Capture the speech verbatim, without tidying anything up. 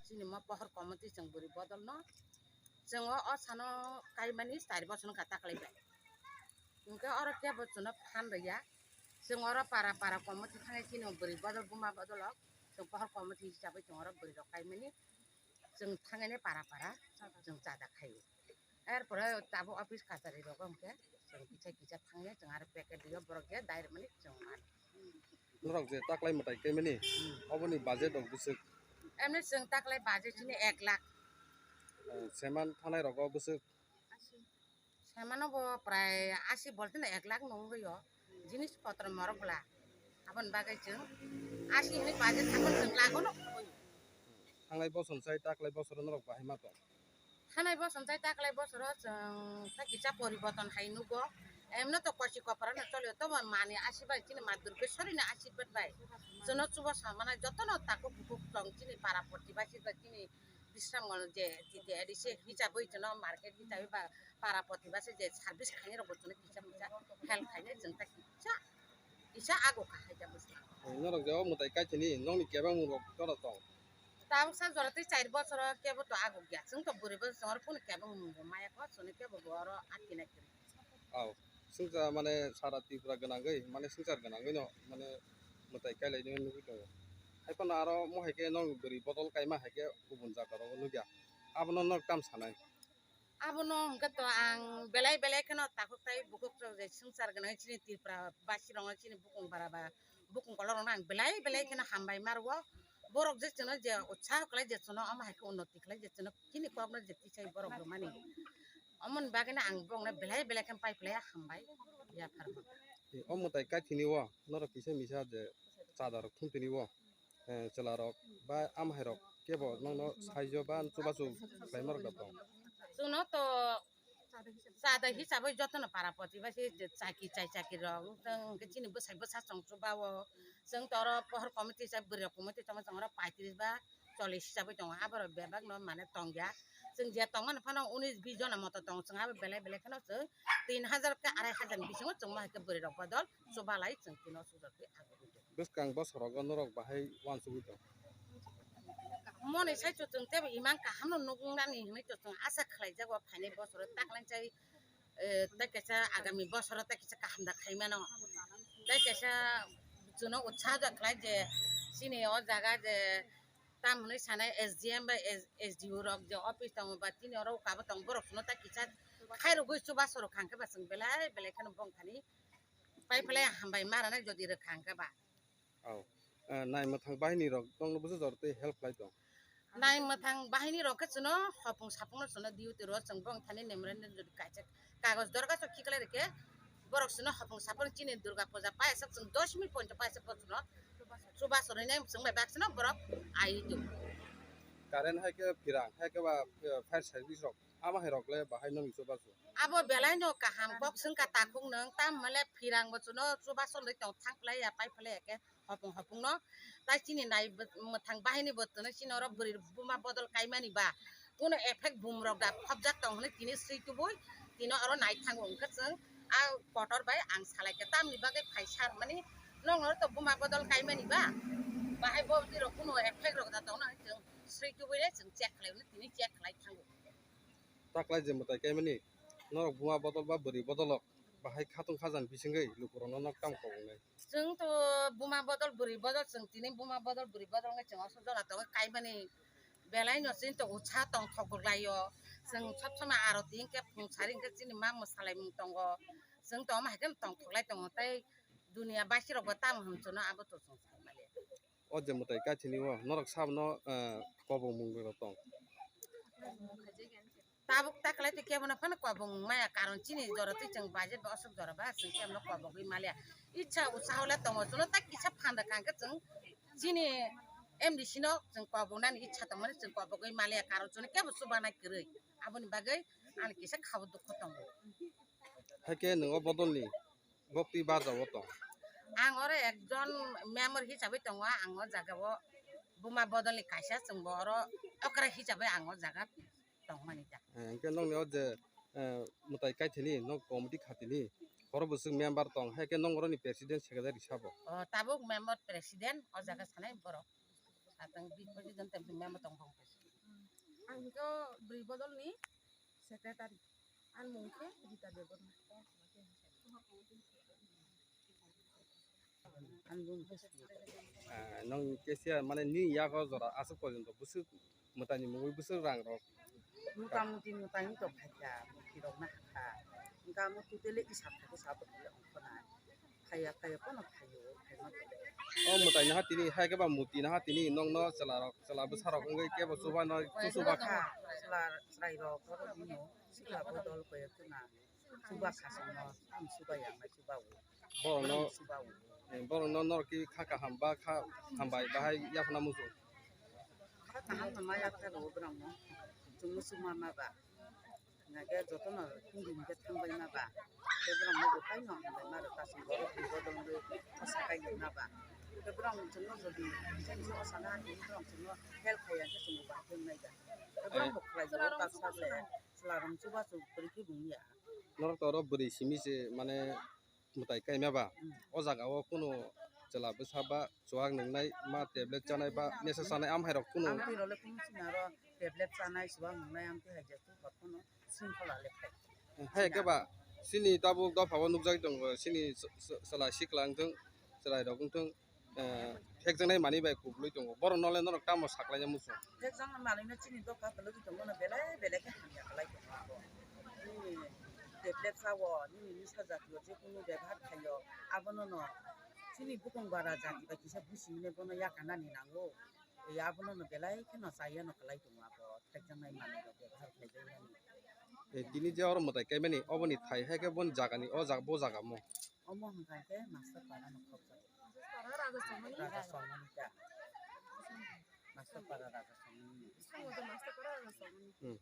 Chini ma pohor committee chwng bwrwi bodol no. Chwng o, o sano kaimani char bosor wngkha taklai bai. Hwnkhe oro kebo chwngno phan rwya. Chwng oro para para committee thangwi chini bwrwi bodol buma bodol o. Chwng pohor committee hisabai chwng oro bwrwi rok kaimani. Chwng thangwi para para chwng chada khaio. Erpore tabuk office kachari rogo hwnkhe chwng kisa kisa thangwi chwng aro packet rwyo borok je direct mani chwng mano. Norok je taklai mwtai kaimani, hmm, oboni budget rok bwswk? Emni chwng taklai budget chini ek lakh. Eh, seman thanai rogo bwswk? Semano bo prai asi bolte no ek lakh no wngwi o, jinis potro morok bwla. Aboni bagwi chwng asi hinwi budget thangwi chwng lagono wngwi. Thanglai bosor sai taklai bosoro norok bahai ma tong? Thanai bosor sai taklai bosoro chwng kisa poriborton hai nugo. Emno to kochi kopra no cholio, tobo mani asi bai chini ma Durgeshwari ni asirwad bai. Chwngno chuba samana jotono takhuk bukhuk tong chini para protibasi bai chini Bisramganj je T T A D C hisabai chwngno market hisabai ba para protibasi je service khainai rok bo chwngno kisa kisa help khainai chwng ta kisa kisa ago kahai ta bwswk. Norok je o mwtai kaithini nokni kebengmung rok joto tong? Tabuk sa jora tei char bosoro kebo to aguk ya. Chwng to bwrwi bosor chwng oro kunu kebengmung bo maya kho, chwngno kebo bo oro akinai kwrwi. Aw, swngchar mane sara Tripura gwnangwi, mane swngchar gwnangwi no, mane mwtai kailaini nugwi tongo. Haiphano aro mo hai khe nokni bwrwi bodol kaima hai khe kubun jaga rogo nukya. Abono norok tam sanai? Abono hwnkhe to ang belai belai kheno takhuk tai bukhuk rok je swngchar gwnangwi chini Tripura basi rokno chini bukung bara ba bukung kolok rokno ang belai belai kheno hambai ma rwo. Borok je chwngno je utsaho khlai je chwngno omo hai khe unnoti khlai je chwngno chini kokno je tisai borok rwmani. Omoni bagwino ang bongno belai belai khe pai phlai hambai yapharma. E, o mwtai kaithini o norok kisa misa je chada rok thumtini o, eh, chwla rok ba amhai rok kebo nokno saijo ba chubachu khlaima rok da tong? Chwngno to chada hisabai jotono para protibasi je chaki chai chaki rok wng tong, hwnkhe chini bwsai bwsa chong chuba o. Chwng to oro pohor committee chai bwrwi rok committee tongma chwng oro paitris ba chollish hisabwi tongo, aborok bebakno mane tongya. Chwng je tongmani phano unis bis jona moto tongo, chwng abo belai belai kheno chwng tin hajar khe arai hajar ni bisingo chwng ma hai khe bwrwi rok bodol chubalai chwng tino sujak twi agurwi tongo. Bwskang bosorogo norok bahai uansugwi tong? Moni sai chwng tebo imang kahamno nuknani hinwi chwng asa khlaijago phainai bosoro taklainchai, eh, tei kaisa agami bosoro tei kaisa kaham da khaimano. Tei kaisa chwngno utsaho da khlai je chini o jaga je tam hwnwi sanai S D M bai S-, S D O rok je office tongo ba chini oro ukabo tongo borok chwngno tei kisa khairogwi chubaso rok khangkhe ba chwng belai belai kheno bongthani pai phalai hambai ma rwnai jodi rwkha hwnkhe ba. Oh. Eh, nai mwthang bahini rok tongno bwswk jora tei help khlai tong? Nai mwthang bahini rok khe chwngno hopung sapungno chwngno duty ro chwng bongthani nemrani jodi kaisa kagoj dorkhasto khiklai rikhe borok chwngno hopung sapung chini Durga puja paisa chwng dosh minute ponto paisa bo chwngno chubaso rwnai chwng bai bak chwngno borok ai tong. Current hai khe phirang hai khe ba, eh, fire service rok ama hai rok le bahai nang chubaso. Abo belai no kaham kok swngkha takhuk nwng, tam hwnle phirang bo chwngno chubaso nwi tong thang phlai ya pai phlai ya khe hopung hopung no. Tai chini nai mwthang bahini bo chwngno chini oro bwrwi buma bodol kaimani ba kuno effect bum rok da khopjak tong hwnwi tini swi tubui tini oro nai thango hwnkhe chwng a kotor bai ang salai khe tamni bagwi phai sar mani nong oro to buma bodol kaimani ba bahai bo bwrwi rok kuno effect rok da tong hwnwi chwng swi tubui le chwng check khlai hwnwi tini check khlai thango. Taklai je mwtai kaimani norok buma bodol ba bwrwi bodolok bahai khatung khajan bisingwi lukurokno nok tamo kobongnai? Chwng to buma bodol bwrwi bodol chwng tini buma bodol bwrwi bodol wngwi chwng aswk jora tongo kaimani belai no chini to utsa tong thok laio chwng sob somoi aroti hinkhe phung sari hinkhe chini ma mwsalai mung tongo chwng to omo hai khe tong thok lai tongo tei dunia baisi rok bo tamo hwn chwngno abo to chwng sai mali. O je mwtai kaithini o norok sabno, eh, kobong mung rok tong. Tabuk taklai twi kebono phano kobong maya karon chini jora twi chwng budget ba aswk jora ba chwng kebono kobogwi maliya. Icha usa hole tongo chwngno tak kisa phanda kangkhe chwng chini M D C no chwng kobongnani icha tongmani chwng kobogwi maliya karon chwngno kebo chubanai kwrwi aboni bagwi ani kisa khabo dukho tongo. Haikhe nwng o bodolni boktwi bajao tong? Ang oro ekjon member hisabai tongo, ang o jagao buma bodolni kaisa chwngbo oro okra hisabai ang o jaga tongmani da. Eh, hwnkhe nokni o je, eh, mwtai kaithini nok committee khatini horo bwswk member tong, haikhe nok oroni president secretary sabo? O tabuk member president o jaga sanai borok. Atang bi president tei member tong bong. Ang hwnkhe o bwrwi bodolni secretary. Ani mung khe Rita Debbarma. Ani mung khe Sri. Ah, nwng cashier mane nini yago jora aswk porjonto bwswk mwtaini mungwi bwswk rang rok? Mota muti mwtaini tong khaikha, muti rok na hakha. Hwnkhe amo totally isa phaikhe sabo tole ongkhornai. Khaya, khaya, pono khayo, khaima khayo. O mwtai naha tini, hai khe ba muti naha tini, nokno chwla rok, chwla bwsa rok wngwi kebo chuba no, chuba kha. Chwla, chwrai rok, oro bini sikla bodol koi ekta na, chuba kha songno, tamo chuba yang nai chuba o. Borok no, chuba o. Eh, borok no norok ki kha kaham ba kha hambai bahai yaphana muchung. Kha kaham no ma yapha rw borok no, chwng muchung ma ma ba. Hingkhe jotono hindi hingkhe thangbai ma ba. Tei borok no bo paino hambai ma rw, kasing borok ni bodol wngwi osa kainwi ma ba. Tei borok chwngno jodi, chwng se osa na hinwi borok chwngno help khai ya khe chwngbo bahai khe wngnai da. Tei borok bo khlai jago baksa ble, chwla rok chubachu kwrwi khe bo wngya. Norok to oro bwrwi simi se mane mwtai kaima ba, hmm, o jaga o kunu chwla bwsa ba chuwak nwngnai ma tablet chanai ba nesa chanai amhai rok kunu. Amtwi rok le kunu chini aro tablet chanai chuwak nwngnai amtwi hai jatu kok kunu singkhola le khai. Hai khe ba chini tabuk dopha o nukjagwi tongo chini ch-, ch-, chwla sikla wngthwng chwrai rok wngthwng. Eh, thekjaknai manwi bai kubulwi tongo. Borok no le norok tamo saklaina muchung? Thekjaknai manwi no chini dopha kwlwgwi tongo no belai belai khe hamya kwlai tongo abo. Nini tablet sao, nini nisa jatiyo je kunu bebhar khaio, abono no chini bukung bara jati bai kisa busi hinwi bono yakarnani nango. Abono no belai kheno chaya no kwlai tongo abo thekjaknai manwi rok bebhar khlaijaknani. Eh, tini je oro mwtai kaimani oboni thai hai khe boni jagani o jaga bo jaga mo. Omo hwnkha khe master para no khokjak. Raja Somani ta. Master para Raja Somani. Hmm.